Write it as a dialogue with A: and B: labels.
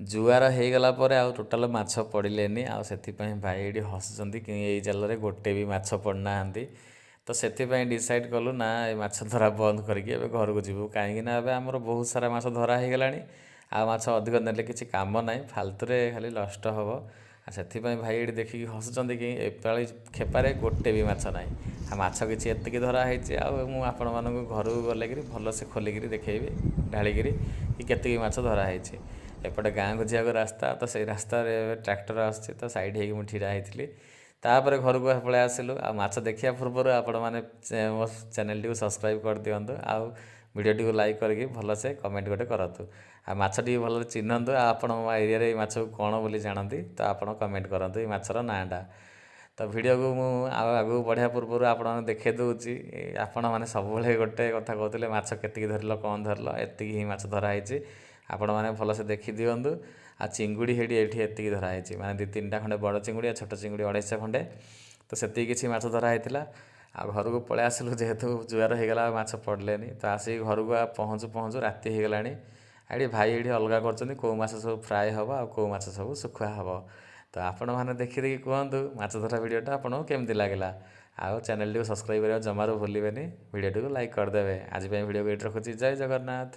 A: ଜୁଆର ହେଇଗଲା ପରେ ଆଉ ଟୋଟାଲ୍ ମାଛ ପଡ଼ିଲେନି। ଆଉ ସେଥିପାଇଁ ଭାଇ ଏଇଠି ହସୁଛନ୍ତି କି ଏଇ ଜାଲରେ ଗୋଟେ ବି ମାଛ ପଡ଼ିନାହାନ୍ତି। ତ ସେଥିପାଇଁ ଡିସାଇଡ଼୍ କଲୁ ନା ଏ ମାଛ ଧରା ବନ୍ଦ କରିକି ଏବେ ଘରକୁ ଯିବୁ, କାହିଁକିନା ଏବେ ଆମର ବହୁତ ସାରା ମାଛ ଧରା ହେଇଗଲାଣି। ଆଉ ମାଛ ଅଧିକ ନେଲେ କିଛି କାମ ନାହିଁ, ଫାଲତୁରେ ଖାଲି ନଷ୍ଟ ହେବ। ଆଉ ସେଥିପାଇଁ ଭାଇ ଏଇଠି ଦେଖିକି ହସୁଛନ୍ତି କି ଏପାଳି ଖେପାରେ ଗୋଟେ ବି ମାଛ ନାହିଁ। ଆଉ ମାଛ କିଛି ଏତିକି ଧରା ହେଇଛି। ଆଉ ମୁଁ ଆପଣମାନଙ୍କୁ ଘରକୁ ଗଲେକିରି ଭଲସେ ଖୋଲିକିରି ଦେଖେଇବି ଢାଳିକିରି କି କେତିକି ମାଛ ଧରା ହେଇଛି। ଏପଟେ ଗାଁକୁ ଯିବାକୁ ରାସ୍ତା, ତ ସେଇ ରାସ୍ତାରେ ଏବେ ଟ୍ରାକ୍ଟର ଆସୁଛି, ତ ସାଇଡ଼୍ ହେଇକି ମୁଁ ଛିଡ଼ା ହେଇଥିଲି। ତାପରେ ଘରକୁ ପଳେଇ ଆସିଲୁ। ଆଉ ମାଛ ଦେଖିବା ପୂର୍ବରୁ ଆପଣମାନେ ମୋ ଚ୍ୟାନେଲଟିକୁ ସବସ୍କ୍ରାଇବ୍ କରିଦିଅନ୍ତୁ ଆଉ ଭିଡ଼ିଓଟିକୁ ଲାଇକ୍ କରିକି ଭଲସେ କମେଣ୍ଟ ଗୋଟେ କରନ୍ତୁ। ଆଉ ମାଛ ଟିକେ ଭଲରେ ଚିହ୍ନନ୍ତୁ, ଆଉ ଆପଣଙ୍କ ଏରିଆରେ ଏଇ ମାଛକୁ କ'ଣ ବୋଲି ଜାଣନ୍ତି, ତ ଆପଣ କମେଣ୍ଟ କରନ୍ତୁ ଏଇ ମାଛର ନାଁଟା। ତ ଭିଡ଼ିଓକୁ ମୁଁ ଆଉ ଆଗକୁ ବଢ଼ିବା ପୂର୍ବରୁ ଆପଣଙ୍କୁ ଦେଖାଇ ଦେଉଛି। ଆପଣମାନେ ସବୁବେଳେ ଗୋଟେ କଥା କହୁଥିଲେ, ମାଛ କେତିକି ଧରିଲ, କ'ଣ ଧରିଲ? ଏତିକି ହିଁ ମାଛ ଧରା ହେଇଛି, ଆପଣମାନେ ଭଲସେ ଦେଖିଦିଅନ୍ତୁ। ଆଉ ଚିଙ୍ଗୁଡ଼ି ହେଇଠି ଏଇଠି ଏତିକି ଧରା ହେଇଛି, ମାନେ 2 3ଟା ଖଣ୍ଡେ ବଡ଼ ଚିଙ୍ଗୁଡ଼ି ଆଉ ଛୋଟ ଚିଙ୍ଗୁଡ଼ି 250 ଖଣ୍ଡେ। ତ ସେତିକି କିଛି ମାଛ ଧରା ହେଇଥିଲା। ଆଉ ଘରକୁ ପଳେଇ ଆସିଲୁ, ଯେହେତୁ ଜୁଆର ହେଇଗଲା ଆଉ ମାଛ ପଡ଼ିଲେନି। ତ ଆସିକି ଘରକୁ ଆଉ ପହଞ୍ଚୁ ପହଞ୍ଚୁ ରାତି ହେଇଗଲାଣି। ଏଠି ଭାଇ ଏଇଠି ଅଲଗା କରୁଛନ୍ତି କେଉଁ ମାଛ ସବୁ ଫ୍ରାଏ ହେବ ଆଉ କେଉଁ ମାଛ ସବୁ ଶୁଖୁଆ ହେବ। ତ ଆପଣମାନେ ଦେଖିଦେଇକି କୁହନ୍ତୁ ମାଛ ଧରା ଭିଡ଼ିଓଟା ଆପଣଙ୍କୁ କେମିତି ଲାଗିଲା। ଆଉ ଚ୍ୟାନେଲଟିକୁ ସବସ୍କ୍ରାଇବ୍ କରିବା ଜମାରୁ ଭୁଲିବେନି, ଭିଡ଼ିଓଟିକୁ ଲାଇକ୍ କରିଦେବେ। ଆଜି ପାଇଁ ଭିଡ଼ିଓକୁ ଏଇଠି ରଖୁଛି। ଜୟ ଜଗନ୍ନାଥ।